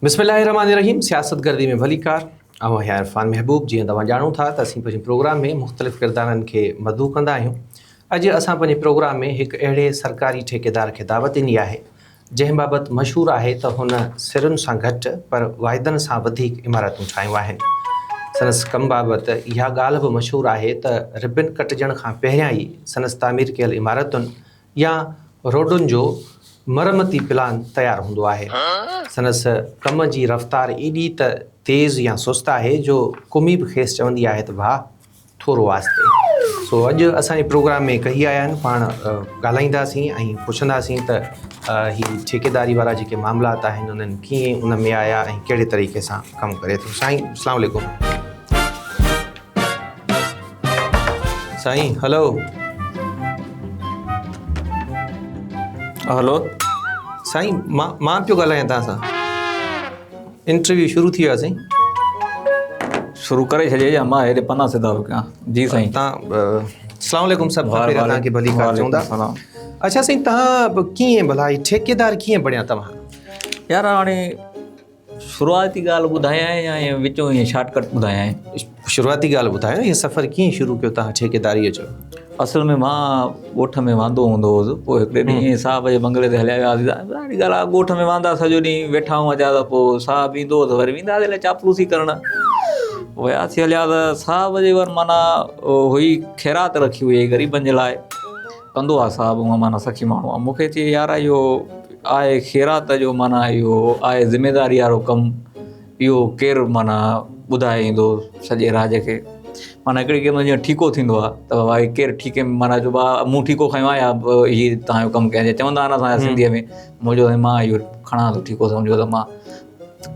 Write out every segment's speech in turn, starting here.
بسم الله الرحمن الرحيم سياست گردي ۾ ڀليڪار آئون آهيان عرفان محبوب جيئن توهان ڄاڻو ٿا ته اسين پنهنجي پروگرام ۾ مختلف ڪردارن کي مدعو ڪندا آهيون اڄ اسان پنهنجي پروگرام ۾ هڪ اهڙي سرڪاري ٺيڪيدار کي دعوت ڏني آهي جنهن بابت مشهور آهي ته هن سرن سان گهٽ پر واعدن سان وڌيڪ عمارتون ٺاهيون آهن سندس ڪم بابت اها ڳالهه به مشهور آهي ته ربن ڪٽجڻ کان پهريان ئي سندس تعمير ڪيل عمارتن يا روڊن جو مرمتي پلان تيار هوندو آهي. سندس ڪم جي رفتار ايڏي ته تيز يا سست آهي جو ڪمي به کيس چوندي آهي ته ڀاء ٿورو آهستي. سو اڄ اسان جي پروگرام ۾ ڪهي آيا آهن پاڻ ڳالهائينداسين ۽ پڇنداسين ته هي ٺيڪيداري وارا جيڪي معاملات آهن انهن ڪيئن ان ۾ آيا ۽ ڪهڙي طريقي سان ڪم ڪري ٿو. سائين اسلام عليڪم. سائين هلو. هلو. سائين مان مان پيو ڳالهايان توهان سان. انٽرويو شروع ٿي ويو آهي سائين. شروع ڪري ڇڏي يا مان هيڏي پنا سڌا پيو ڪيان. جي سائين. تان السلام عليڪم سڀ کان پهريان توهان کي ڀلي ڪار چون ٿا. اڇا سائين توهان ڪيئن ڀلا هي ٺيڪيدار ڪيئن بڻيا توهان؟ يار هاڻي شروعاتي ڳالهه ٻڌايانء يا ائين وچون ائين شارٽ ڪٽ ٻڌايانء؟ شروعاتي ڳالهه ٻڌايو هي سفر ڪيئن شروع ڪيو توهان ٺيڪيداريء جو؟ اصل ۾ مان ڳوٺ ۾ واندو هوندو هوس پوء هڪڙي ڏينهن ائين صاحب جي بنگلي تي هليا وياسين ظاهري ڳالهه آهي ڳوٺ ۾ واندا سڄو ڏينهن ويٺا هئا چا ته پوء صاحب ايندو هو ته وري ويندا هئاسين الائي چاپلوسي ڪرڻ وياسين هليا ته صاحب جي ور معنيٰ هئي خيرات رکي هئي غريبن جي لاء ڪندو آهي صاحب هونء معنيٰ سخي ماڻهو آهي مون کي چئي يار اهو آهي خيرات جو معنيٰ اهو آهي ذميداري وارو ڪم اهو ڪير معنيٰ ٻڌائي ايندو سڄي راڄ کي معنيٰ هڪڙي قسم جو ٺيڪو ٿيندو آهي ته بابا هي ڪير ٺيڪي ۾ معنيٰ چئبو آهي مون ٺيڪو کنيو آهي يا هي توهان جو ڪم ڪيان چوندا آهن اسان جا سنڌيء ۾ منهنجو سائين مان اهو کڻان ٿو ٺيڪو سمجهو ته مان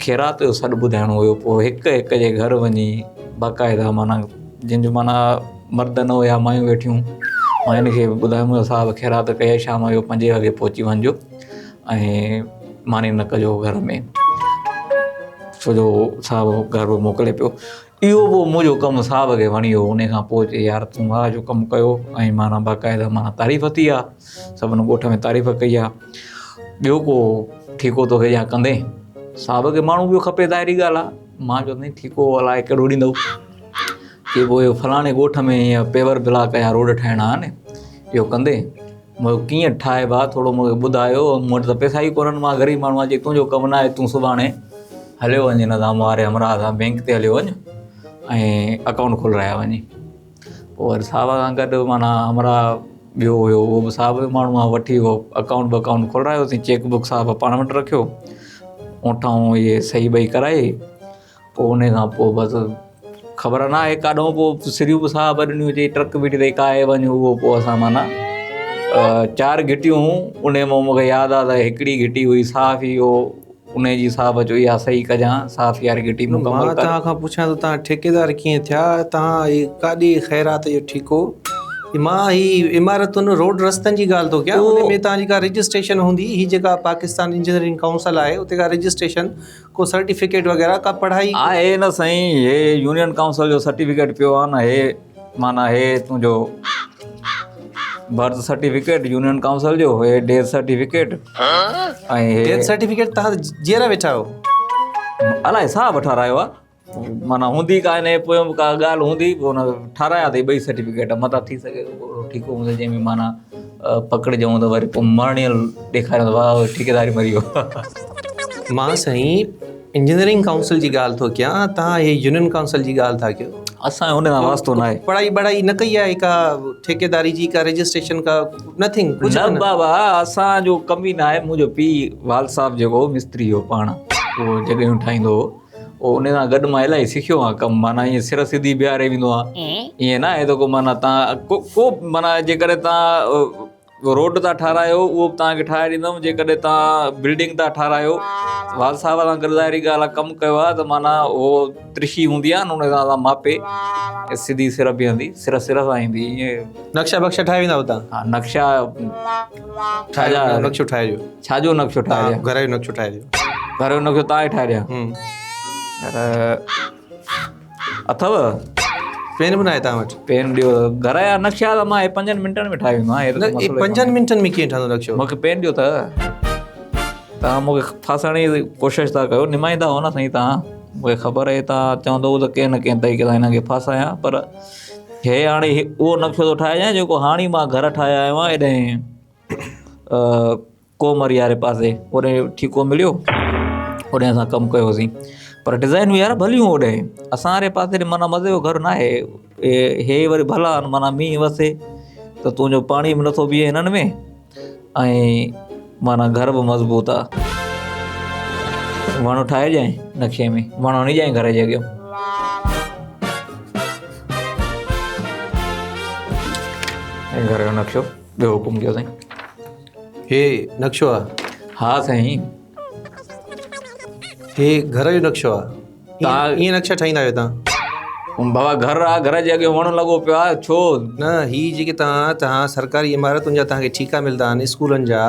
خيرات جو سڏ ٻڌائڻو هيو پوء هڪ هڪ جي گهر وڃي باقاعده معنيٰ جن جو معنيٰ مرد نه هيا مايون ويٺيون ماين کي به ٻڌايم ته صاحب خيرات ڪئي آهي شام جو پنجين وڳي پهچي وڃجو ۽ ماني نه ڪجو گهر ۾ ڇو جو صاحب گهر به موڪلي پيو اهو پوء منهنجو ڪم صاحب کي وڻي ويو ان کان پوء چي يار تون واهه جو ڪم ڪيو ۽ معنيٰ باقاعده معنيٰ تعريف ٿي آهي سڀني ڳوٺ ۾ تعريف ڪئي آهي ٻيو ڪو ٺيڪو توکي ڏيان ڪندين صاحب کي ماڻهو ٻيو کپي ظاهري ڳالهه آهي مان چيو سائين ٺيڪو الائي ڪهڙو ڏيندو چي پوء اهو فلاڻي ڳوٺ ۾ هيئن پيور بلاڪ جا روڊ ٺاهڻا آهن اهو ڪندين مون چيو ڪيئن ٺاهبا ٿورو مون کي ٻڌايو مون وٽ ته پئسا ئي ڪونهن مان غريب ماڻهو آهيان چي تنهنجو ڪم ناهي تون سڀاڻي هليو وڃ هن سان واري همراهه سان بينڪ تي هليو وڃ ۽ اڪائونٽ کولرايا وڃي پوء وري صاحب سان گڏ معنيٰ همراهه ٻيو هيو اهو به صاحب جو ماڻهو آهي وٺي اهو اڪائونٽ بڪائونٽ کولرايوسين چيڪ بڪ صاحب پاڻ وٽ رکيو اوٺائون اهي صحيح ٻئي ڪرائي پوء انهي کان پوء بس خبر نه آهي ڪاڏهون پوء سريون به صاحب ڏنيون چئي ٽرڪ بيٺي اٿئي ڪاهي وڃ اهو پوء اسان معنيٰ چار گهٽيون هيون انهي مان مونکي ياد آهي ته هڪڙي گهٽي هئي صاف ئي اهو انهي جي صاحب چيو اها صحيح ڪجان صاف يار گهٽي مڪمل مان توهان کان پڇان ٿو توهان ٺيڪيدار ڪيئن ٿيا توهان هي ڪاڏي خيرات جو ٺيڪو مان هي عمارتن روڊ رستن جي ڳالهه ٿو ڪيان ان ۾ توهان جي ڪا رجسٽريشن هوندي هي جيڪا پاڪستان انجنيئرنگ ڪائونسل آهي اتي ڪا رجسٽريشن ڪو سرٽيفڪيٽ وغيره ڪا پڙهائي. آهي نه سائين هي يونين ڪائونسل جو سرٽيفڪيٽ پيو آ نه هي معنيٰ هي تنهنجو برٿ سرٽيفڪيٽ يونين ڪائونسل جو هي ڊيٿ سرٽيفڪيٽ ۽ هي ڊيٿ سرٽيفڪيٽ تهان جيئرا ويٺا آهيو. الائي صاحب ٺارايو آ معنيٰ هوندي ڪا هن جي پويان به ڪا ڳالهه هوندي پوء هن ٺارايا اٿئي ٻئي سرٽيفڪيٽ متان ٿي سگهي ٿو ڪو ٺيڪو هوندو جنهن ۾ معنيٰ پڪڙجون ته وري پوء مرڻيل ڏيکاريون ته واهه ٺيڪيداري مري ويو. مان سائين انجنيئرنگ ڪائونسل جي ڳالهه ٿو ڪيان توهان هي يونين ڪائونسل جي ڳالهه ٿا ڪيو. اسان جو ان سان واسطو ناهي. پڙهائي ٻڙهائي نه ڪئي آهي ڪا ٺيڪيداري جي ڪا رجسٽريشن ڪا نٿنگ ڪجهه نه بابا اسان جو ڪم ئي ناهي منهنجو پيء والد صاحب جيڪو هو مستري هو پاڻ اهو جڳهيون ٺاهيندو هو پوء ان سان گڏ مان الاهي سکيو آهيان ڪم معنيٰ ائين سر سڌي بيهاري ويندو آهيان ائين نه آهي ته ڪو معنيٰ تان ڪو ڪو معنيٰ جيڪڏهن تان روڊ ٿا ٺارايو اهو به تان کي ٺاهي ڏيندم جيڪڏهن تان بلڊنگ ٿا ٺارايو والد صاحب سان گڏ ظاهري ڳالهه آهي ڪم ڪيو آهي ته معنيٰ اهو ترشي هوندي آهي نه ان سان اسان ماپي سڌي سر بيهندي سر سر سان ايندي ائين نقشا بخشا ٺاهي ويندا آهيو تان ها نقشا ڇا جا نقشو ٺاهي ڏيو ڇا جو نقشو ٺاهي ڏيان؟ گهر جو نقشو ٺاهي ڏيو. گهر جو نقشو تان ئي ٺاهي ڏيان. يار اٿو؟ پين به ناهي تان وٽ؟ پين ڏيو گهر جا نقشا ته مان پنجن منٽن ۾ ٺاهي ويندو آهيان. نه پنجن منٽن ۾ ڪيئن ٺهندو نقشو؟ مون کي پين ڏيو ته. توهان مون کي ڦاسائڻ جي ڪوشش ٿا ڪيو نمائندا هو نه سائين توهان مون کي خبر آهي توهان چوندو ته ڪنهن نه ڪنهن طريقي سان هن کي ڦاسايان پر هي هاڻي اهو نقشو ٿو ٺاهجان جيڪو هاڻي مان گهر ٺاهي آيو آهيان هيڏي ڪومري واري پاسي اوڏي ٺيڪو مليو اوڏي اسان ڪم ڪيوسين پر ڊزائنون يار ڀليون اوڏي اسان واري پاسي ڏي معنيٰ مزي جو گهر ناهي هي وري ڀلا آهن معنيٰ مينهن وسي ته تنهنجو پاڻي به نٿو بيهي هنن ۾ ۽ معنيٰ گهر به مضبوط آ وڻ ٺاهجانء نقشي ۾ وڻ هڻجانء گهر جي اڳيان گهر جو نقشو ٻيو حڪم ڪيو سائين هي نقشو آ ها سائين هي گهر جو نقشو آ تان ائين نقشا ٺاهيندا آهيو تان بابا گهر آ گهر جي اڳيان وڻ لڳو پيو آ ڇو نه هي جيڪي تان تان سرڪاري عمارتن جا تان کي ٺيڪا ملدا آهن اسڪولن جا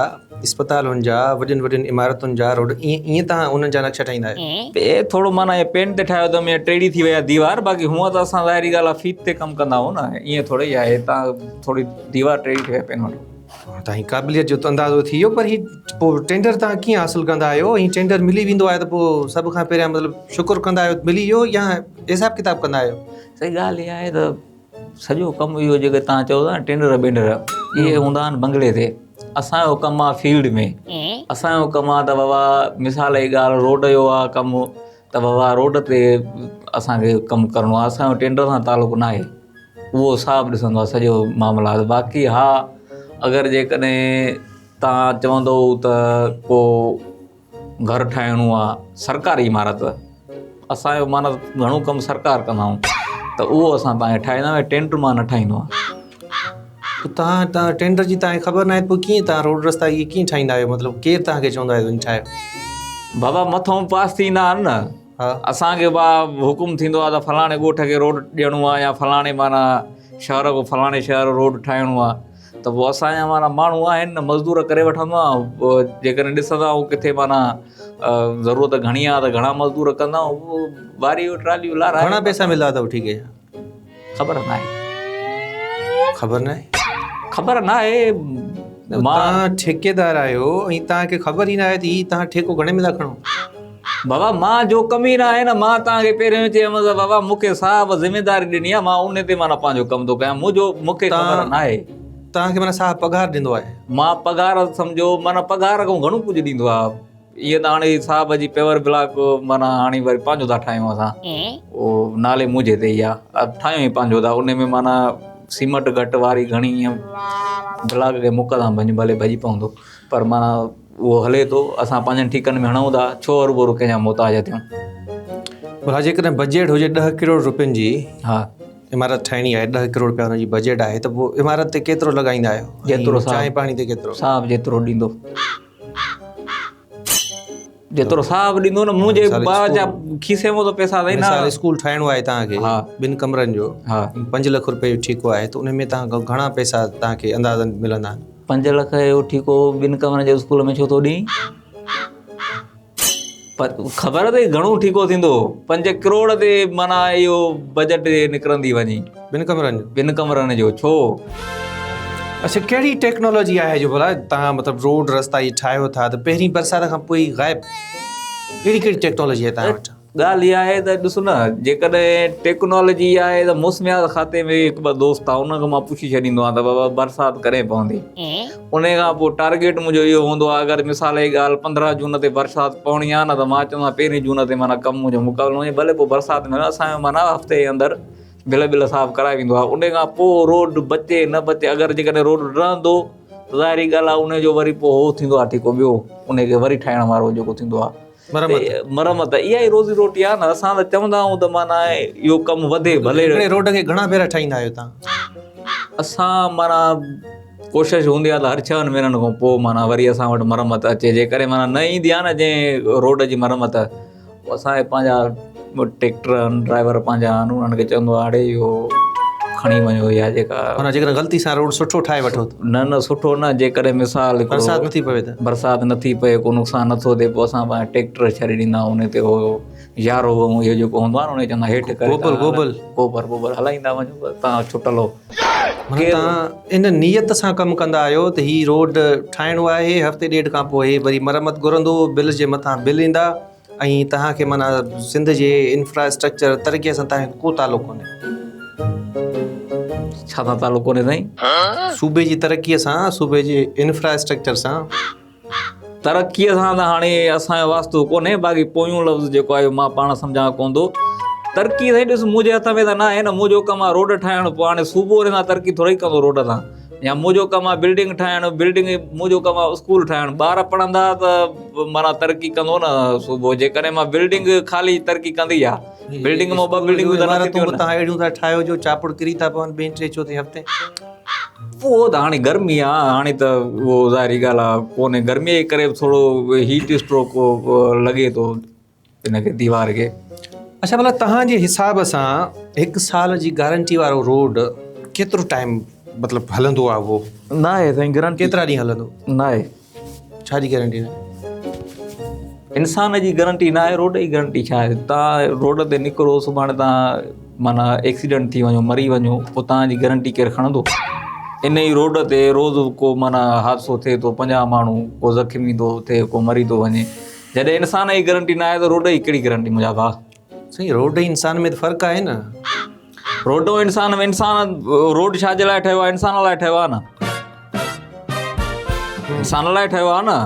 اسپتالن جا وڏين وڏين عمارتن جا روڊ ائين ائين تان انهن جا نقشا ٺاهيندا آهيو اي ٿورو معنيٰ ائين پين تي ٺاهيو اٿم ائين ٽيڙي ٿي وئي آ ديوار باقي هونء ته اسان ظاهري ڳالهه آ فيت تي ڪم ڪندا آهيون نه ائين ٿوري آهي تان ٿوري ديوار ٽيڙي ٿي وئي پين وٽ تان هي قابليت جو ته اندازو ٿي ويو پر هي پوء ٽينڊر تان ڪيئن حاصل ڪندا آهيو ۽ ٽينڊر ملي ويندو آهي ته پوء سڀ کان پهريان مطلب شڪر ڪندا آهيو ته ملي ويو يا حساب ڪتاب ڪندا آهيو؟ سائين ڳالهه اها آهي ته سڄو ڪم اهو جيڪي تان چئو ٿا نه ٽينڊر بينڊر اهي هوندا آهن بنگلي تي اسان جو ڪم آهي فيلڊ ۾ اسان جو ڪم آهي ته بابا مثال جي ڳالهه روڊ جو آهي ڪم ته بابا روڊ تي اسان کي ڪم ڪرڻو آهي اسان جو ٽينڊر سان تعلق ناهي اهو صاحب ڏسندو آهي سڄو معاملات باقي ها اگر جيڪڏهن توهان چوندو ته ڪو گهر ٺاهڻو آهي سرڪاري عمارت اسانجو معنيٰ گهڻو ڪم سرڪار ڪندا آهيون ته اهو اسان توهان کي ٺاهيندا آهيون ٽينڊر مان نه ٺاهيندو آهيان. توهان توهان ٽينڊر جي توهان کي خبر ناهي پوء ڪيئن توهان روڊ رستا اهي ڪيئن ٺاهيندا آهيو مطلب ڪير توهان کي چوندو آهي وڃي ٺاهيو. بابا مٿئون پاس ٿيندا آهن نه اسان کي با حڪم ٿيندو آهي ته فلاڻي ڳوٺ کي روڊ ڏيڻو آهي يا فلاڻي معنيٰ شهر کان فلاڻي شهر روڊ ٺاهڻو آهي ته پوء اسان جا معنيٰ ماڻهو آهن نه مزدور ڪري وٺندو آهيان پوء جيڪڏهن ڏسندا آهيون ڪٿي معنيٰ ضرورت گهڻي آهي ته گهڻا مزدور ڪندا آهيون پوء واري ٽراليون لارائي گهڻا پئسا ملدا اٿو ٺيڪي جا؟ خبر ناهي. خبر ناهي؟ خبر ناهي مان توهان ٺيڪيدار آهيو ۽ توهان کي خبر ئي ناهي ته هي توهان ٺيڪو گهڻي ۾ ٿا کڻو. بابا مان جو ڪم ئي ناهي نه مان توهان کي پهريون ئي چيم ته بابا مون کي صاحب ذميداري ڏني آهي مان ان تي معنيٰ پنهنجو ڪم ٿو ڪيان منهنجو مون کي خبر ناهي. توهان کي معنيٰ صاحب پگهار ڏيندو آهي. مان پگهار سمجهو معنيٰ پگهار کان گهڻو ڪجهه ڏيندو آهي. ايئن ته هاڻي صاحب جي پيور بلاڪ معنيٰ هاڻي وري پنهنجو ٿا ٺاهيون اسان اهو نالي منهنجي تي ئي آهي ٺاهيون ئي پنهنجو ٿا ان ۾ معنيٰ سيمٽ گهٽ واري گهڻي ائين بلاڪ کي مڪ تان ڀڃ ڀلي ڀڄي پوندو پر معنيٰ اهو هلي ٿو اسان پنهنجن ٺيڪن ۾ هڻون ٿا ڇو هروڀرو ڪنهن جا محتاج ٿيون. ڀلا جيڪڏهن بجيٽ هجي ڏهه ڪروڙ روپين جي ها. عمارت ٺاهڻي آهي ڏهه ڪروڙ روپيا ان جي بجيٽ آهي ته پوء عمارت تي ڪيترو لڳائيندا آهيو جيترو چانهه پاڻي تي ڪيترو؟ صاحب جيترو ڏيندو. جيترو صاحب ڏيندو نه منهنجي با جا کيسي مان ته پئسا اٿئي نه. مثال اسڪول ٺاهڻو آهي توهان کي ٻن ڪمرن جو 5 لک روپيه جو ٺيڪو آهي ته ان ۾ توهان کان گهڻا پئسا توهان کي اندازن ملندا آهن؟ 5 لک جو ٺيڪو ٻن ڪمرن جي اسڪول ۾ ڇو ٿو ڏين؟ خبر اٿئي گهڻو ٺيڪو ٿيندو؟ 5 ڪروڙ تي معنيٰ اهو بجيٽ نڪرندي وڃي. ٻن ڪمرن جو؟ ٻن ڪمرن جو ڇو؟ اڇا ڪهڙي ٽيڪنالاجي آهي جو ڀلا توهان مطلب روڊ رستا اهي ٺاهيو ٿا ته پهرين برسات کان پوء ئي غائب اهڙي ڪهڙي ٽيڪنالاجي آهي توهان وٽ؟ ڳالهه اها آهي ته ڏس نه جيڪڏهن ٽيڪنالاجي آهي ته موسميات کاتي ۾ هڪ ٻه دوست آهن انهن کان مان پڇي ڇڏيندو آهيان ته بابا برسات ڪڏهن پوندي ان کان پوء ٽارگيٽ منهنجو اهو هوندو آهي اگر مثال جي ڳالهه 15 جون تي برسات پوڻي آهي نه ته مان چوندو آهيان پهرين جون تي معنيٰ ڪم منهنجو مڪمل وڃي ڀلي پوء برسات ۾ اسان جو معنيٰ هفتي جي اندر بل بل صاف ڪرائي ويندو آهي ان کان پوء روڊ بچي نه بچي اگر جيڪڏهن روڊ رهندو ته ظاهري ڳالهه آهي ان جو وري پوء هو ٿيندو آهي ٺيڪو ٻيو ان کي وري ٺاهڻ وارو جيڪو ٿيندو آهي مرمت مرمت اها ئي روزي روٽي آهي نه اسان ته چوندا آهيون ته معنيٰ اهو ڪم وڌي ڀلي. هڪڙي روڊ کي گهڻا ڀيرا ٺاهيندا آهيو توهان؟ اسان معنيٰ ڪوشش هوندي آهي ته هر ڇهن مهينن کان پوء معنيٰ وري اسان وٽ مرمت اچي جيڪڏهن معنيٰ نه ايندي آهي نه جنهن روڊ جي مرمت پوء اسان کي پنهنجا ٽريڪٽر آهن ڊرائيور پنهنجا آهن انهن کي چوندو آهي اڙي اهو کڻي وڃو يا جيڪا معنيٰ جيڪڏهن غلطي سان روڊ سٺو ٺاهي وٺو ته نه نه سٺو نه جيڪڏهن مثال هڪڙو برسات نٿي پوي ته برسات نٿي پئي ڪو نقصان نٿو ٿئي پوء اسان پنهنجا ٽريڪٽر ڇڏي ڏيندا آهيون ان تي اهو يارو ۽ اهو جيڪو هوندو آهي نه ان کي چوندا هيٺ ڪري گوبر گوبر گوبر گوبر هلائيندا وڃو بس تان ڇٽل هو. معنيٰ توهان ان نيت سان ڪم ڪندا آهيو ته هي روڊ ٺاهڻو آهي، هفتي ڏيڍ کان پوء هي وري مرمت گهرندو، بل جي مٿان بل ايندا ۽ توهان کي معنيٰ سنڌ جي انفراسٽرڪچر ترقيء سان توهان کي ڪو تعلق ڪونهي. ڇا سان تعلق ڪونهي سائين؟ صوبي جي ترقيء سان، صوبي جي انفراسٽرڪچر سان. ترقيء سان ته هاڻي اسان جو واسطو ڪونهي باقي پويون لفظ جيڪو آهي مان پاڻ سمجهان ڪونه ٿو. ترقي سائين ڏس منهنجي هٿ ۾ ته ناهي نه منهنجو ڪم آهي روڊ ٺاهڻ پوء هاڻي صوبو ان سان ترقي ٿوري ڪندو روڊ سان يا منهنجو ڪم آهي بلڊنگ ٺاهڻ بلڊنگ منهنجو ڪم آهي اسڪول ٺاهڻ ٻار پڙهندا ته معنيٰ ترقي ڪندو نه صوبو جيڪڏهن مان بلڊنگ خالي ترقي ڪندي آ بلڊنگ مان ٻه بلڊنگون ته نه ٿينديون نه. توهان اهڙيون ٿا ٺاهيو جو چاپڙ ڪري ٿا پون ٻئي ٽئين چوٿين هفتي. اهو ته هاڻي گرمي آ هاڻي ته اهو ظاهري ڳالهه آ ڪونهي گرمي جي ڪري به ٿورو هيٽ اسٽروڪ لڳي ٿو ان کي ديوار کي. اڇا ڀلا توهان جي حساب سان هڪ سال جي گارنٽي وارو روڊ ڪيترو ٽائيم مطلب هلندو آ اهو؟ ناهي سائين گارنٽي ڪيترا ڏينهن هلندو؟ ناهي. ڇا جي گارنٽي ناهي؟ انسان جي گارنٽي ناهي روڊ جي گارنٽي ڇا آهي تان روڊ تي نڪرو سڀاڻي تان معنيٰ ايڪسيڊنٽ ٿي وڃو مري وڃو پوء تان جي گارنٽي ڪير کڻندو ان ئي روڊ تي روز ڪو معنيٰ حادثو ٿئي ٿو 50 ماڻهو ڪو زخمي ٿو ٿئي ڪو مري ٿو وڃي جڏهن انسان جي گارنٽي ناهي ته روڊ جي ڪهڙي گارنٽي منهنجا ڀاء. سائين روڊ ۽ انسان ۾ ته فرق آهي نه. روڊ ۽ انسان ۾ انسان روڊ ڇا جي لاء ٺهيو آهي انسان لاء ٺهيو آهي نه انسان لاء ٺهيو آهي نه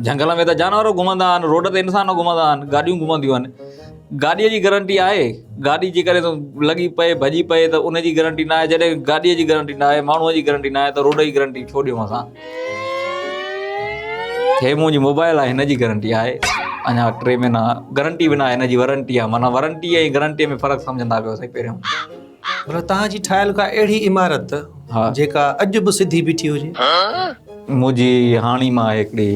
جهنگل ۾ ته جانور گهمندا آهن روڊ تي انسان گهمندا آهن گاڏيون گهمنديون آهن گاڏيء جي گارنٽي آهي گاڏي جيڪڏهن لڳي پئي ڀڄي پئي ته ان جي گارنٽي نه آهي جڏهن گاڏيء جي گارنٽي نه آهي ماڻهوء جي گارنٽي نه آهي ته روڊ جي گارنٽي ڇو ڏيون اسان هي منهنجي موبائل آهي هن جي گارنٽي آهي اڃا 3 مهينا گارنٽي به نه آهي هن جي ورنٽي آهي معنيٰ ورنٽي ۽ گارنٽي ۾ فرق سمجهندا ڪيو سائين پهريون. ڀلا توهان جي ٺاهيل ڪا اهڙي عمارت جيڪا اڄ به سڌي بيٺي هجي؟ منهنجي هاڻي مان هڪڙي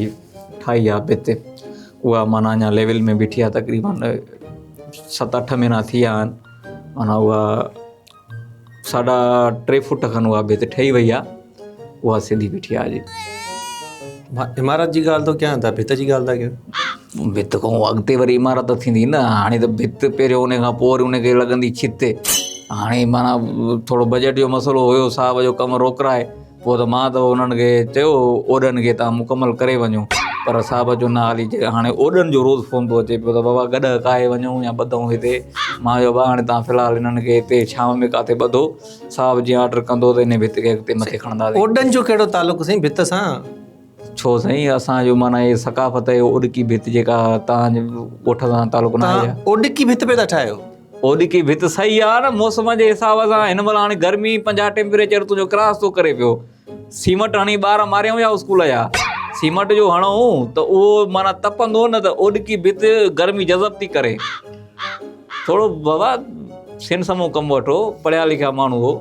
ٺاهي آهي ڀت اها معنيٰ اڃا ليول ۾ بيٺي آهي تقريبن 7 8 مهينا ٿي ويا آهن معنيٰ اها ساڍا ٽي فوٽ کن اها ڀت ٺهي وئي آهي اها سڌي بيٺي آهي اڄ. مان عمارت جي ڳالهه ٿو ڪيان توهان ڀت جي ڳالهه ٿا ڪيو. ڀت کان اڳتي وري عمارت ٿيندي نه هاڻي ته ڀت پهريون ان کان پوء وري ان کي لڳندي ڇت هاڻي معنيٰ ٿورو بجيٽ جو مسئلو هيو صاحب جو ڪم روڪرائي پوء ته مان ته انهن کي چيو اوڏن کي توهان مڪمل ڪري وڃو پر صاحب چيو نه هالي هاڻي اوڏن جو روز فون ٿو اچي پيو ته بابا گڏهه ڪاهي وڃون يا ٻڌون هتي مان چيو بابا هاڻي توهان في الحال هنن کي هتي ڇانو ۾ ڪاٿي ٻڌو صاحب جيئن آرڊر ڪندو ته ان ڀت کي اڳتي مٿي کڻنداسين. اوڏن جو ڪهڙو تعلق سائين ڀت سان؟ ڇو سائين اسان جو معنيٰ هي ثقافت آهي اوڏڪي ڀت جيڪا توهان جي ڳوٺ سان تعلق نه آهي. توهان اوڏڪي ڀت پئي ٿا ٺاهيو؟ اوڏڪي ڀت صحيح آ نه موسم جي حساب سان هن مهل هاڻي گرمي 50 ٽيمپريچر تنهنجو ڪراس ٿو ڪري پيو سيمٽ هڻي ٻار ماريائون يا اسڪول جا سيمٽ جو هڻون ته اهو معنيٰ تپندو نه ته اوڏڪي ڀت گرمي جذب ٿي ڪري ٿورو بابا سن سمو ڪم وٺو پڙهيا لکيا ماڻهو هو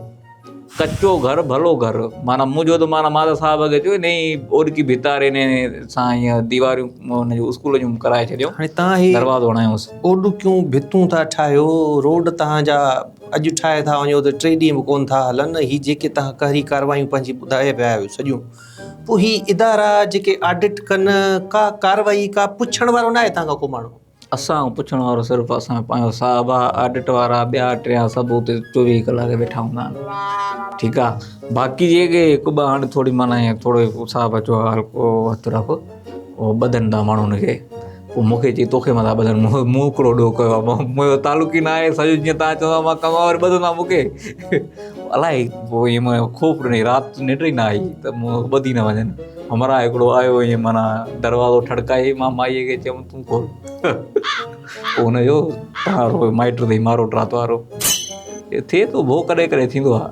ڪچو گهر ڀلو گهر معنيٰ منهنجو ته معنيٰ مان ته صاحب کي چيو انهي اوڏڪي ڀتاري انهي سان ائين ديواريون ان جون اسڪول جون ڪرائي ڇڏيو هاڻي تهان هي دروازو هڻايوس. اوڏڪيون ڀتون ٿا ٺاهيو روڊ تهان جا اڄ ٺاهي ٿا وڃو ته 3 ڏينهن به ڪونه ٿا هلن هي جيڪي تهان قهري ڪاروايون پنهنجي ٻڌائي پيا آهيو سڄيون پوء هي ادارا جيڪي آڊٽ ڪن ڪا ڪارروائي ڪا پڇڻ وارو ناهي تهان کان ڪو ماڻهو. اسان پڇڻ وارو صرف اسان جو پنهنجو صاحب آ، آڊٽ وارا ٻيا ٽيا سڀ اتي 24 ڪلاڪ ويٺا هوندا آهن ٺيڪ آ باقي جيڪي هڪ ٻه هاڻي ٿوري معنيٰ ائين ٿورو صاحب چيو آ هلڪو هٿ رک اهو ٻڌن ٿا ماڻهن کي پوء مون کي چئي توکي مٿان ٻڌن مون هڪڙو ڏوهه ڪيو آ منهنجو تعلق ئي نه آهي سڄو جيئن تان چوندا مان ڪم وري ٻڌندا مون کي الائي پوء ائين مون خوف ڏني رات ننڊ ئي نه آئي ته مون ٻڌي نه وڃن همراهه هڪڙو آيو ائين معنيٰ دروازو ٺڙڪائي مان مائيء کي چيم تون کول. پوء هن چيو تان رو مائٽ اٿئي مارو ٽرات وارو. ٿئي ٿو ڀو ڪڏهن ڪڏهن ٿيندو آهي.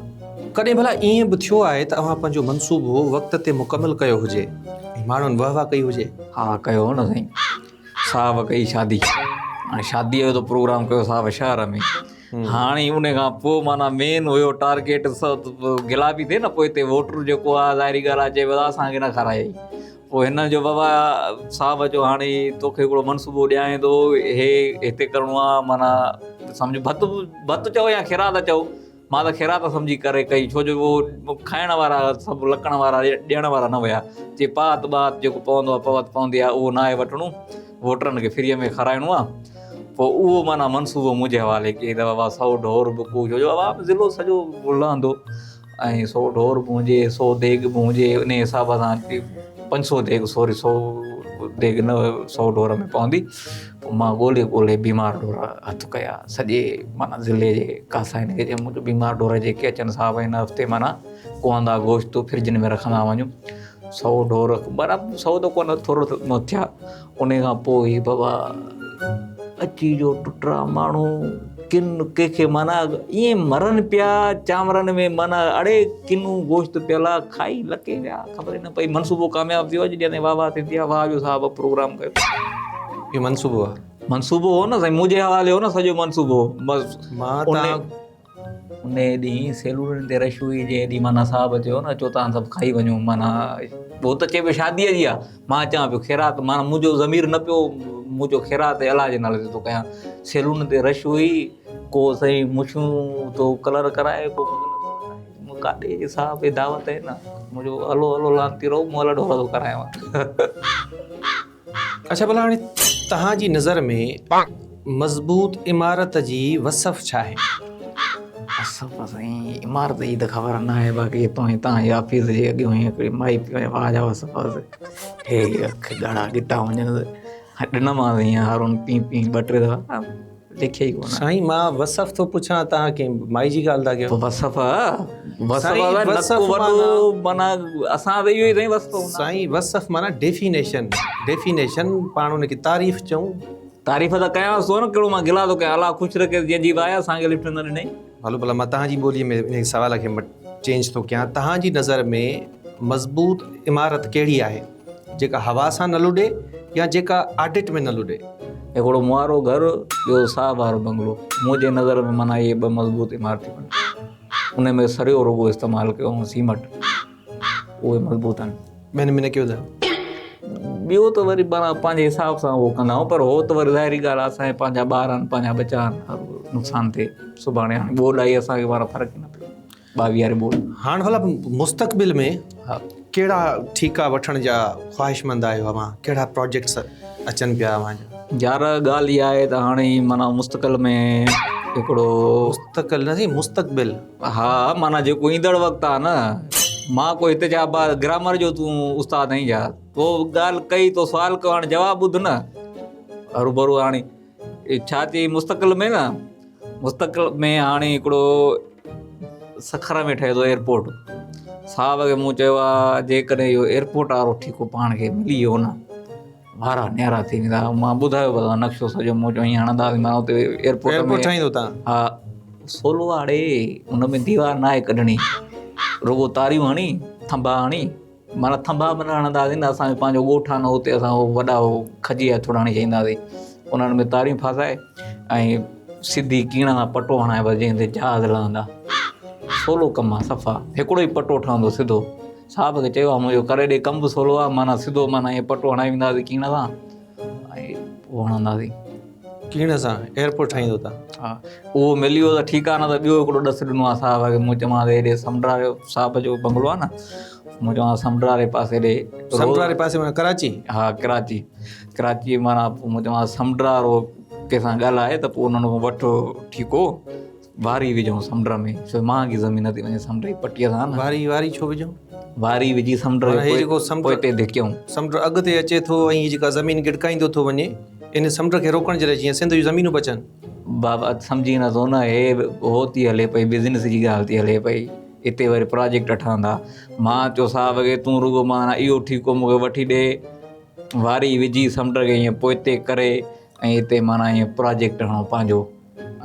ڪڏهن ڀلا ائين به ٿيو آهي ته اوهان پنهنجو منصوبو وقت تي مڪمل ڪيو هجي ۽ ماڻهن واهه واهه ڪئي هجي؟ ها ڪيو هو نه سائين. صاحب ڪئي شادي. هاڻي شاديء جو ته پروگرام ڪيو صاحب شهر ۾. هاڻي ان کان پوء معنيٰ مين هيو ٽارگيٽ گلابي ٿئي نه پوء هتي ووٽر جيڪو آهي ظاهري ڳالهه آهي چئي بابا اسان کي نه کارايائين. پوء هن جو بابا صاحب چيو هاڻي توکي هڪڙو منصوبو ڏيانء ٿو هي هتي ڪرڻو آ معنيٰ سمجهه ڀت ڀت چئو يا خيرات چئو مان ته خيرات سمجهي ڪري ڪئي ڇو جو اهو کائڻ وارا سڀ لڪڻ وارا ڏيڻ وارا نه هيا چي پات بات جيڪو پوندو آ پوت پوندي آ اهو ناهي وٺڻو ووٽرن کي فريء ۾ کارائڻو آ پوء اهو معنيٰ منصوبو منهنجي حوالي ڪيائين ته بابا سو ڍور به ڪو ڇو جو عوام ضلعو سڄو لهندو. ۽ سو ڍور به هجي سو ديڳ به هجي ان حساب سان 500 ديڳ سوري سو ديڳ نه سو ڍور ۾ پوندي. پوء مان ڳولي ڳولي بيمار ڍور هٿ ڪيا سڄي معنيٰ ضلعي جي ڪاسائين کي چيم منهنجو بيمار ڍور جيڪي اچن صاحب هن هفتي معنيٰ ڪهندا گوشت فرجن ۾ رکندا وڃون. سو ڍور معنيٰ سو ته ڪونه ٿورو ٿيا. ان کان پوء هي بابا اچي جو ٽٽرا ماڻهو ڪن ڪنهن کي معنيٰ ائين مرن پيا چانورن ۾ معنيٰ اڙي ڪنو گوشت پيل آ کائي لڪي ويا خبر ئي نه پئي. منصوبو ڪامياب ٿيو اڄ ڏينهن تائين واهه واهه ٿيندي آ واهه جو صاحب پروگرام ڪيو. اهو منصوبو آ. منصوبو هو نه سائين منهنجي حوالي هو نه سڄو منصوبو بس. مان تان انهيء ڏينهن سيلولن تي رش هئي، جنهن ڏينهن معنيٰ صاحب چيو نه اچو توهان سڀ کائي وڃو، معنيٰ هو ته چئي پيو شاديء جي آ، مان چوان پيو خيرات، معنيٰ منهنجو ضمير نه پيو، مون چيو خيرات الله جي نالي تي ٿو ڪيان. سيلون تي رش هئي، ڪو سائين مڇون ٿو ڪلر ڪرائي، ڪو بغل ٿو ڪرائي، مون ڪاڏي جي صاحب هي دعوت آهي نه، مون چيو هلو هلو لعنتي رهو، مون الڙ ڍورا ٿو ڪرايان. اڇا ڀلا هاڻي توهان جي نظر ۾ مضبوط عمارت جي وصف ڇا آهي؟ وصف سائين عمارت جي ته خبر نه آهي باقي هتان هي تان جي آفيس جي اڳيون هي هڪڙي مائي پي وڃي واهه جا وصف هي اک ڳاڙها ڳٽا وڃن ڏنمانس هيئن هارون پي پي ٻه ٽي دفعا لکي ئي ڪونه. سائين مان وصف ٿو پڇان توهان ڪنهن مائي جي ڳالهه ٿا ڪيو. وصف وصف نڪ وڏو معنيٰ اسان ته اهو ئي سائين وصف هوندا. سائين وصف معنيٰ ڊيفينيشن ڊيفينيشن پاڻ ان کي تعريف چئون. تعريف ته ڪيانس ٿو نه ڪهڙو مان گلا ٿو ڪيان الله خوش رکيس جنهن جي به آهي اسان کي لفٽ نه ڏنائين. هلو ڀلا مان توهان جي ٻولي ۾ انهي سوال کي چينج ٿو ڪيان توهان جي نظر ۾ مضبوط عمارت ڪهڙي آهي؟ جيڪا هوا سان نه لڏي يا جيڪا آڊٽ ۾ نه لڏي. هڪڙو مون وارو گهر ٻيو صاحب وارو بنگلو منهنجي نظر ۾ معنيٰ اهي ٻه مضبوط عمارتون آهن. ان ۾ سريو رڳو استعمال ڪيو ۽ سيمٽ اهي مضبوط آهن. ٻين ۾ نه ڪيو اٿئي؟ ٻيو ته وري معنيٰ پنهنجي حساب سان اهو ڪندا آهيون پر هو ته وري ظاهري ڳالهه آهي اسان جا پنهنجا ٻار آهن پنهنجا ٻچا آهن نقصان ٿئي سڀاڻي هاڻي ٻوڏ آئي اسان کي معنيٰ فرق ئي نه پيو. 22 واري ٻوڏ. هاڻ ڀلا مستقبل ۾ ڪهڙا ٺيڪا وٺڻ جا خواهشمند آهيو اوهان ڪهڙا پراجيڪٽس اچن پيا اوهان جا؟ يار ڳالهه اها آهي ته هاڻي معنيٰ مستقل ۾ هڪڙو. مستقل نه سائين مستقبل. ها معنيٰ جيڪو ايندڙ وقت آهي نه مان ڪو هتي ڇا با گرامر جو تون استاد آهين ڇا تو ڳالهه ڪئي تو سوال ڪيو هاڻي جواب ٻڌ نه هروڀرو هاڻي ڇا چئي مستقل ۾ نه مستقل ۾ هاڻي هڪڙو سکر ۾ ٺهي ٿو ايئرپورٽ صاحب کي مون چيو آ جيڪڏهن اهو ايئرپورٽ وارو ٺيڪو پاڻ کي ملي ويو نه وارا نيارا ٿي ويندا مان ٻڌايو به نقشو سڄو مون چيو ائين هڻنداسين مان اتي ايئرپورٽ ايئرپورٽ ٺاهيندو تان ها سولو آڙي ان ۾ ديوار ناهي ڪڍڻي رڳو تاريون هڻي ٿنڀا هڻي معنيٰ ٿنڀا به نه هڻنداسين نه اسان جو پنهنجو ڳوٺ آهي نه اتي اسان هو وڏا هو کجي جا ٿڙ هڻي ڇڏينداسين انهن ۾ تاريون ڦاسائي ۽ سڌي ڪيڻ سان پٽو هڻائي بس جنهن تي جهاز لهندا سولو ڪم آهي صفا هڪڙو ئي پٽو ٺهندو سڌو صاحب کي چيو آهي منهنجو ڪري ڏي ڪم به سولو آهي معنيٰ سڌو معنيٰ ائين پٽو هڻائي وينداسين ڪيڻ سان ۽ پوء هڻنداسين. ڪيڻ سان ايئرپورٽ ٺاهيندو تان. ها اهو ملي ويو ته ٺيڪ آهي نه ته ٻيو هڪڙو ڏس ڏنو آهي صاحب کي مون چيومانس هيڏي سمنڊ واري صاحب جو بنگلو آهي نه مون چيومانس سمنڊ واري پاسي ڏي سمنڊ واري پاسي معنيٰ ڪراچي؟ ها ڪراچي ڪراچي معنيٰ پوء مون چيومانس سمنڊ وارو ڪنهن سان ڳالهائي ته پوء انهن کان وٺ ٺيڪو واري وجهون سمنڊ ۾ ڇو مهانگي زمين ٿي وڃي سمنڊ جي پٽيء سان نه. واري واري ڇو وجهون؟ واري وجهي سمنڊ کي جيڪو سمنڊ پوئتي ڌڪيون. سمنڊ اڳتي اچي ٿو ۽ هي جيڪا زمين ڳڙڪائيندو ٿو وڃي ان سمنڊ کي روڪڻ جي لاء جيئن سنڌ جون زمينون بچن. بابا سمجهين نه ٿو نه هي هو ٿي هلي پئي بزنس جي ڳالهه ٿي هلي پئي اتي وري پراجيڪٽ ٺهندا مان چيو صاحب کي تون رڳو معنيٰ اهو ٺيڪو مون کي وٺي ڏي واري وجهي سمنڊ کي ائين پوئتي ڪري ۽ اتي معنيٰ ائين پراجيڪٽ هڻو پنهنجو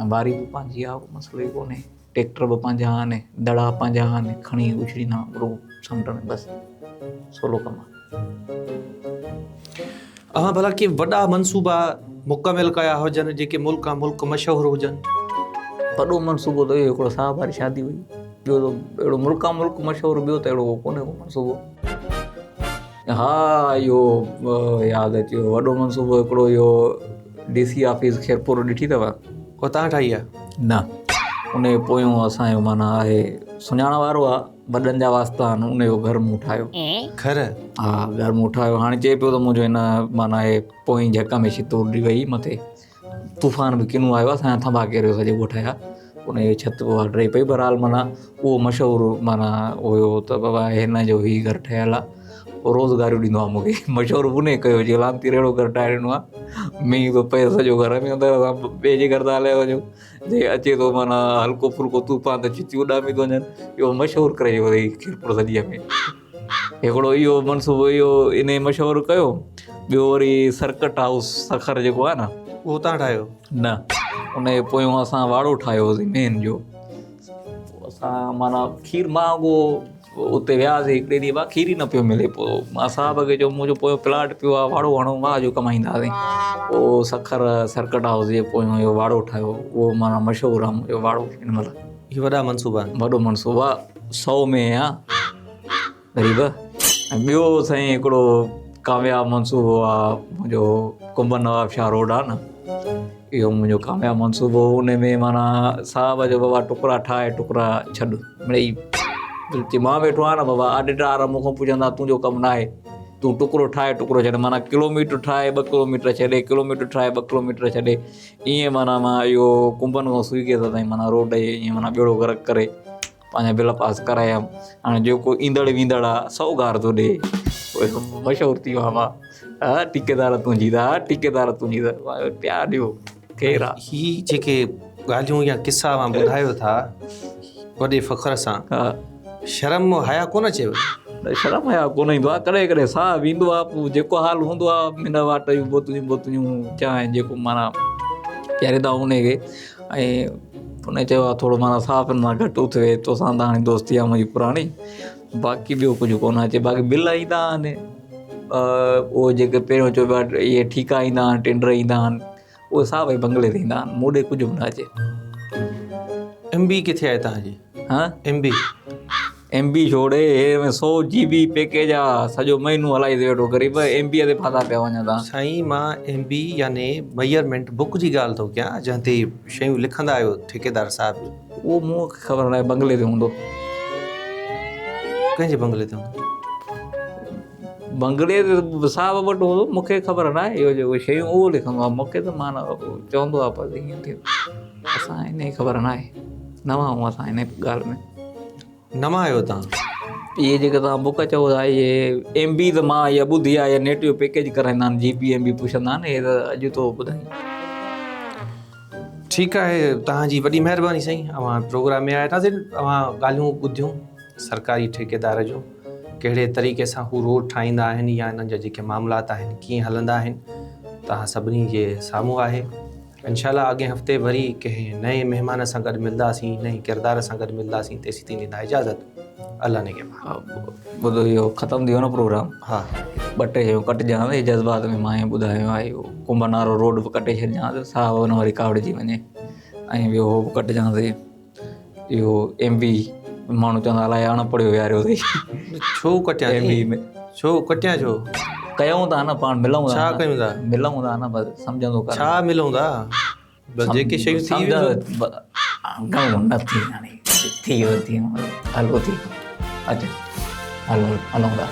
۽ واري به پنهنجي آ ڪو مسئلو ئي ڪونهي ٽيڪٽر به پنهنجا آهن دڙا پنهنجا آهن کڻي اڇليندا رڳو سمنڊ ۾ بس سولو ڪم آ. اوهان ڀلا ڪي وڏا منصوبا مڪمل ڪيا هجن جيڪي ملڪ کان ملڪ مشهور هجن؟ وڏو منصوبو ته اهو هڪڙو صاحب واري شادي هئي ٻيو ته اهڙو ملڪ کان ملڪ مشهور ٻيو ته اهڙو ڪونهي ڪو منصوبو. ها اهو ياد اچي ويو وڏو منصوبو هڪڙو اهو ڊي سي آفيس خيرپور ڏٺي اٿو؟ اها تان ٺاهي آهي؟ نه ان جو پويون اسان جو معنيٰ آهي سڃاڻ وارو آهي وڏن جا واسطا آهن ان جو گهر مون ٺاهيو. گهر؟ ها گهر مون ٺاهيو هاڻي چئي پيو ته منهنجو هن معنيٰ آهي پوئين جهڪ ۾ ڇتو اڏي وئي مٿي طوفان به ڪنو آيو اسان جا ٿنڀا ڪيريو سڄي ڳوٺ جا ان جي ڇت به اها ڊهي پئي بهرحال معنيٰ اهو مشهور معنيٰ هيو ته بابا هن جو هي گهر ٺهيل آهي پوء روز گاريون ڏيندو آهي مونکي مشهور به انهي ڪيو چي لعنتي اهڙو گهر ٺاهي ڏنو آهي مينهن ٿو پئي سڄو گهر ۾ اندر اسان ٻئي جي گهر ٿا هليا وڃون جي اچي ٿو معنيٰ هلڪو ڦلڪو طوفان ته ڇتيون اڏامي ٿو وڃن اهو مشهور ڪري ويو اٿئي خيرپور سڄيء ۾ هڪڙو اهو منصوبو اهو انهي مشهور ڪيو ٻيو وري سرڪٽ هائوس سکر جيڪو آهي نه اهو تان ٺاهيو نه ان جي پويون اسان واڙو ٺاهيو هوسين مينهن جو اسان معنيٰ کير مان اڳو اتي وياسين هڪڙي ڏينهن با کير ئي نه پيو ملي پوء مان صاحب کي چيو منهنجو پويون پلاٽ پيو آهي واڙو هڻو واهه جو ڪمائينداسين پوء سکر سرڪٽ هائوس جي پويون اهو واڙو ٺاهيو اهو معنيٰ مشهور آهي منهنجو واڙو هن مهل هي وڏا منصوبا آهن وڏو منصوبو آهي سو ۾ آ غريب ۽ ٻيو سائين هڪڙو ڪامياب منصوبو آ منهنجو ڪنب نواب شاهه روڊ آ نه اهو منهنجو ڪامياب منصوبو هو ان ۾ معنيٰ صاحب جو بابا ٽڪرا ٺاهي ٽڪرا ڇڏ مڙئي چي مان ويٺو آهيان نه بابا آڊيٽر مون کان پڇندا تنهنجو ڪم نه آهي تون ٽڪرو ٺاهي ٽڪرو ڇڏ معنيٰ ڪلوميٽر ٺاهي ٻه ڪلوميٽر ڇڏي ڪلوميٽر ٺاهي ٻه ڪلوميٽر ڇڏي ائين معنيٰ مان اهو ڪنبن کان سوئي گيس تائين معنيٰ روڊ ائين معنيٰ ٻيڙو غرق ڪري پنهنجا بل پاس ڪرايم هاڻي جيڪو ايندڙ ويندڙ آ سو گار ٿو ڏي مشهور ٿي ويو آهيان مان ها ٺيڪيدار تنهنجي ته ها ٺيڪيدار تنهنجي ته پيا ڏيو خير آ هي جيڪي ڳالهيون يا قصا اوهان ٻڌايو ٿا وڏي فخر سان شرم حيا ڪونه اچيو؟ نه شرم حيا ڪونه ايندو آ ڪڏهن ڪڏهن ساهه ويندو آ پوء جيڪو حال هوندو آ من واٽ جون بوتليون بوتليون چانهه جيڪو معنيٰ پياريندا ان کي ۽ ان چيو آ ٿورو معنيٰ صحافين سان گهٽ اٿ ويهه توسان ته هاڻي دوستي آ منهنجي پراڻي باقي ٻيو ڪجهه ڪونه اچي باقي بل ايندا آهن اهو جيڪي پهريون چئبو آهي اهي ٺيڪا ايندا آهن ٽينڊر ايندا آهن اهي صاحب جي بنگلي تي ايندا آهن مون ڏي ڪجهه به نه اچي. ايم بي ڪٿي آهي توهان جي؟ ها ايم بي. ايم بي ڇوڙ هي ۾ سو جي بي پيڪيج آ سڄو مهينو هلائي ٿي ويٺو غريب ايم بي تي ڦاٿا پيا وڃن ٿا. سائين مان ايم بي يعني ميئرمينٽ بڪ جي ڳالهه ٿو ڪيان جنهن تي شيون لکندا آهيو ٺيڪيدار صاحب. اهو مون کي خبر ناهي بنگلي تي هوندو. ڪنهن جي بنگلي تي هوندو؟ بنگلي تي صاحب وٽ هوندو مون کي خبر ناهي اهو جيڪو شيون اهو لکندو آ مون کي ته مان چوندو آ بس ائين ٿيو اسان ان جي خبر ناهي نوان آهيون اسان ان ڳالهه ۾. نوان آهيو توهان. اهي جيڪي توهان بڪ چئو ٿا اهي ايم بي ته مان اها ٻڌي آهي نيٽ جو پيڪيج ڪرائيندا آهن جي بي ايم بي پڇندا آهن اهي ته اڄ ٿو ٻڌائين. ٺيڪ آهي توهان جي وڏي مهرباني سائين اوهان پروگرام ۾ آيا ناظرين اوهان ڳالهيون ٻڌيون سرڪاري ٺيڪيدار جون ڪهڙي طريقي سان هو روڊ ٺاهيندا آهن يا انهن جا جيڪي معاملات آهن ڪيئن هلندا آهن توهان سڀني جي سامهون آهي انشاء الله اڳئين هفتي وري ڪنهن نئين مهمان سان گڏ ملداسين نئين ڪردار سان گڏ ملداسين تيسين تائين ڏيندا اجازت الله نگهبان. ٻڌو اهو ختم ٿي ويو نه پروگرام. ها. ٻه ٽي شيون ڪٽجان ته جذبات ۾ مان ائين ٻڌايو آهي اهو ڪنڀنارو روڊ به ڪٽي ڇڏجان ته صاحب نه وري ڪاوڙجي وڃي ۽ ٻيو هو به ڪٽجان ته اهو ايم بي ماڻهو چوندا الائي اڻ پڙهيو ويهاريو اٿئي. ڇو ڪٽيان ايم بي ۾. ڇو ڪٽيان ڇو؟ ڪيون ٿا نه پاڻ ملون ٿا. ڇا ڪيون ٿا؟ ملون ٿا نه بس سمجهندو ڪر. ڇا ملون ٿا؟ بس جيڪي شيون ٿي ويون. گهڻو نه ٿي هاڻي ٿي ويو ٿي هلو ٿي اچ هلو هلون ٿا.